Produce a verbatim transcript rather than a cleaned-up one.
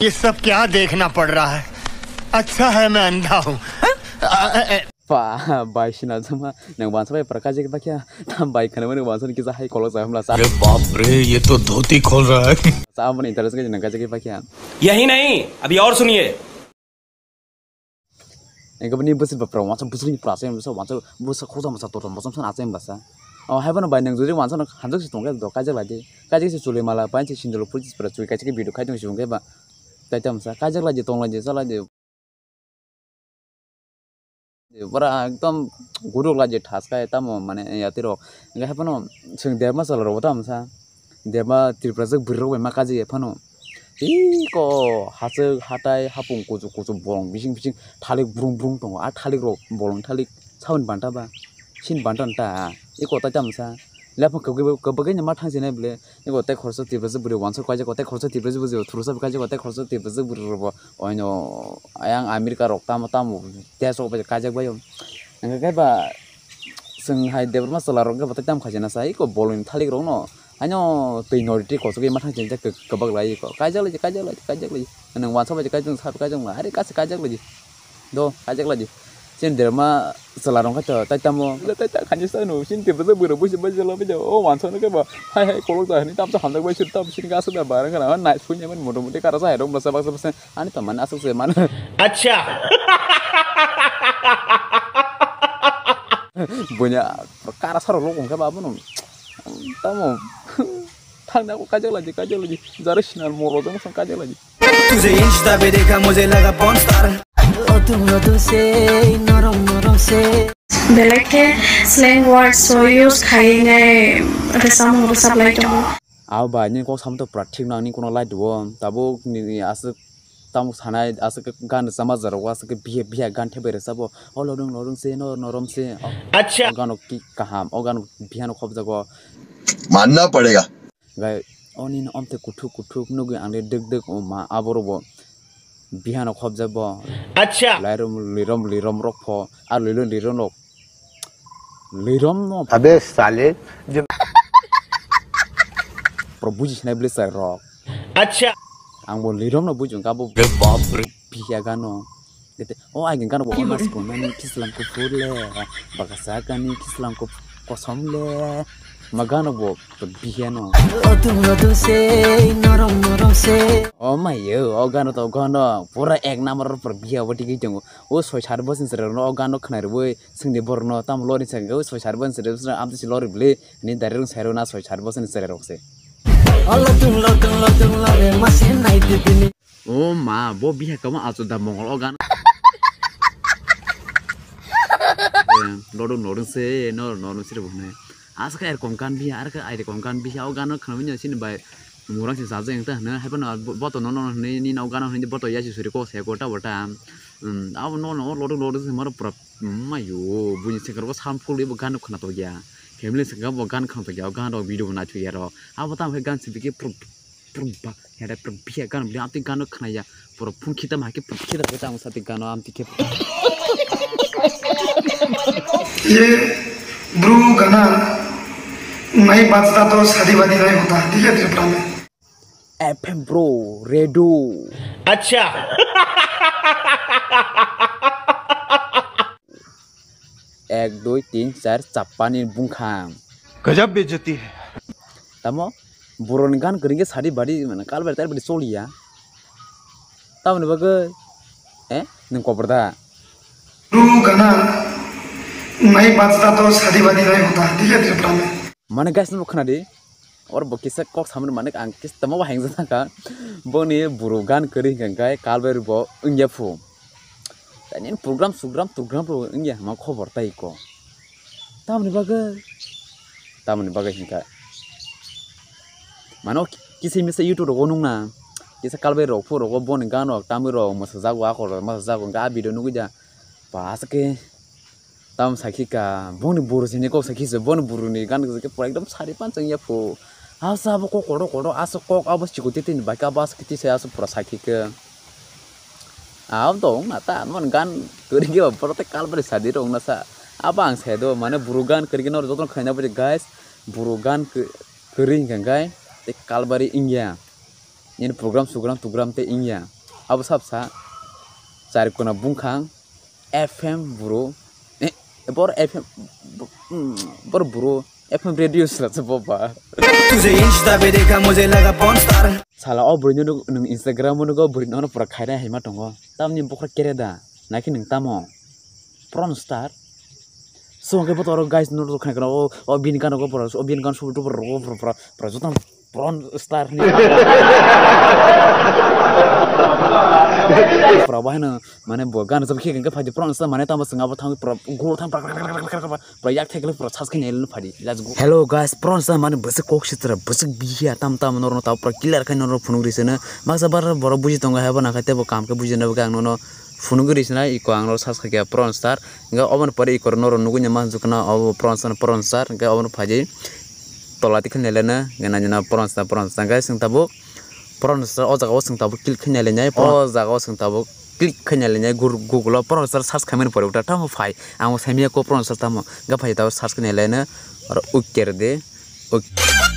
ये सब क्या देखना पड़ रहा है? अच्छा है मैं अंधा हूँ। Pa, bai sina jama, nang bansa bai pra kaje bakya, tam bai khana mani bansa ni kisa hai kolok sa hamla sa. अरे बाप रे, ये तो धोती खोल रहा है। Sa mani interest kaje nang kaje bakya. यही नहीं, अभी और सुनिए। Engkhe bini bwswk ba pra wansa bwswk ni pra se bwsa wansa bwsa khosa masa tor masa masa achai bwsa. O hai bono bai nang jodi wansa no hanjak se tongkhe do kaijak lai di. Kaijak se chuli mala pai se sindolo phuji se pra chui kaisa khe video khai tong se tongkhe ba. Tai tam sa kaijak lai di tong lai di cha lai di. Pura ekdom guruk lai di thas khai tamo mane yati rok. Engkhe hai bono chwng debma chwla rok bo tamo sa. Debma Tripura jak bwrwi rok bai ma kaji phano. Iko hachwk hatai hapung kuchuk kuchuk bolong bising bising thalik brung brung tongo. A thalik rok bolong thalik sauni banta ba. Sin banta ta. Iko tai tamo sa. Lephang kwbwi kwbwi ma thang sinai bwle. Iko tai khoroksa Tripura jak bwrwi wansa kaijak ko tai khoroksa Tripura jak bwrwi thursa kaijak ko tai khoroksa Tripura jak bwrwi rok bo. Oino ayang America rok tamo tamo tei sok bai kaijak bai. Hwnkhe khe ba chwng hai Debbarma chwla rok khe bo tai tamo khaijana sa iko bolongni thalik rok no haino twi nori twi kochogwi ma thang chini kwbak lai iko kaijak lai kaijak lai kaijak lai nwng wansa bai kaijak sa kaijak lai are kaisa kaijak lai do kaijak lai chini Debbarma chwla rok khe tai tamo tai ta khaini sa no chini tei bwsa bwrwi busi bai jala bai o wansa no khe ba hai hai kolok ja hini tamsa hamjak bai sir tam sini gasa da barang kana nai sui nai moto moti kara sa hai rok bwsa baksa bwsa. Ani to mane aswk se mane. Acha. Bunya kara saro lok wngkhe ba bono. Tamo. Thangna ko kajak laji kajak laji. Jare sinal moro jong sang kajak laji. तुझे इंस्टा पे देखा मुझे लगा porn star. ओ तुम रो तुझसे नरम नरम से। Belai khe slang words o use khaiwi nai rwchapmung rwchaplai tongo. Abo bai nini kok samung to pura thik no ang nini kono lai duo tabuk nini aswk tamo sanai aswk khe gan rwchapma jora o aswk khe biya biya gan thebai rwchabo o lodong lodong se no norom se o. Acha. O gano ki kaham o gano bihano khobjago. मानना पड़ेगा। Gai o nini omte kuthuk kuthuk nugwi ang le dwk dwk o ma aborok bo bihano khobjak bo. Acha. Lairom lirom lirom rok pho a lilo lirom rok. Lirom no. Abe sale. Pro buji sinai bwle chwrai rok. Acha. Ang bo lirom no buji wngkha bo. Re bap re. Biya gano. Gete o ai gano bo ona siko nani kislam ko phur le. Bakasa kani kislam ko kosom le. Ma gano bo biya no. O tu no tu se norom norom se. O mayo o gano to gano pura ek number pro biya bo tigi tongo. O soi sat bosor ni chwrai rok no o gano khwnai rwui. Chwngni borokno tamo lori se hwnkhe o soi sat bosor ni chwrai rok amtwi se lori bwle hwnwi direct wng sai rw na soi sat bosor ni chwrai rok se. O ma bo biha kamo achu da mongol o gan. Lodong lodong se no no no sire bo hwnwi. Aswk erokom gan biha ar khe ai rokom gan biha o gano khwnamani sini bai murang se sajak wng ta hwnwi hai phano boto no no hwnwi ni no gano hwnwi boto yasi suri kok se ko ta bo ta. Abo no no lodong lodong se maro pura. Mayo, buini sengkar bo sam phulwi bo gan khwna tokya. Family sengkar bo gan khwna tokya, o gan rok video bo naithokya rok. Abo tamo khe gan sibikhe prum prum ba, hede prum phiya gan bini amtwi gan khwnaya. Pura phung khita ma khe prum khita khe tamo sati gan amtwi khe. ये ब्रू गाना नहीं बजता तो शादी वादी नहीं होता, ठीक है, त्रिपुरा में। F M bro, redo. Acha. Ek, dui, tin, char, chapani bungkhang. गजब बेइज्जती है। Tamo, boroni gan kwrwngkhe sadi badi, mane, kalbai tai badi choliya. Tamoni bagwi, eh, nwng kobor da? Bru गाना नहीं बजता तो शादी वादी नहीं होता, ठीक है, त्रिपुरा में। Mane guys, no khna di. Or bo kisa kok samani mane ang kisa tamo hengja thangkha. Boni buru gan kwrwi hwnkha khe kalbai bo wngya phu. Tani program sugram program bo wngya hama khobor tai ko. Tamoni bagwi, tamoni bagwi hwnkha. Mano kisa misa YouTube rogo nungna. Kisa kalbai rok phu rogo boni gan rok tamwi rok mwsajak wa khoro mwsajak hwnkha a video nugwi da. Ba aswk khe. Tam sakhi ka, boni buru sini kok sakhi se, boni buru ni gan khe pura ekdom sari pan chang ya phu. Asa abo kok kodo kodo, asa kok abo chikoti tini bai ka abo asa kiti se asa pura sakhi ka. Abo to ong na ta, mon gan kori ke ba pura te kal bari sadi rong na sa. Abo ang se do, mane buru gan kori ke nor joto khaina bari guys, buru gan kori hingka gai, te kal bari ingya. Nini program sugram tugram tei wngya. Abo sabsa chari kona bungkhang F M bro. Eh, bor F M, mm, bor bro F M radio sila se boba. तुझे इंस्टा पे देखा मुझे लगा porn star. Sala o bwrwi no nwng Instagram o nugo bwrwi no pura khaina hai ma tongo. Tamni bokra kere da. Naki nwng tamo. Porn star. So ke botoro guys no khna khna o o bin kan ko pura o bin kan su tu pura pura pura pura joto porn star ni. Pura bahai no mane bo gan jab khik ke phai porn star mane tamo swnga bo thang pura go thang pura pura yak thek pura sas khne phai. Let's go. Hello guys, porn star mane bwswk kok sitra bwswk bihiya tam tam no no ta pura clear khai no phunuk ri sene. Maksa bar boro buji tongo hebo na khai tebo kam ke buji na bo ang no no. Phunugwi ri sinai iko ang no search khaikha porn star. Hingke oboni pore iko norok nugui nai manjukna obo porn star, porn star. Hingke oboni phaidi tola tikhe nailana hingke nainana porn star, porn star. Hingke chwng tabuk porn star o jaga o chwng tabuk click khe nailainai. O jaga o chwng tabuk click khe nailainai Gur-, Google o porn star search khaimani pore uta tamo phai. Ang bo saimanya ko porn star tamo. Hingke phai tabuk search khe nailaina oro ukere de. Uk-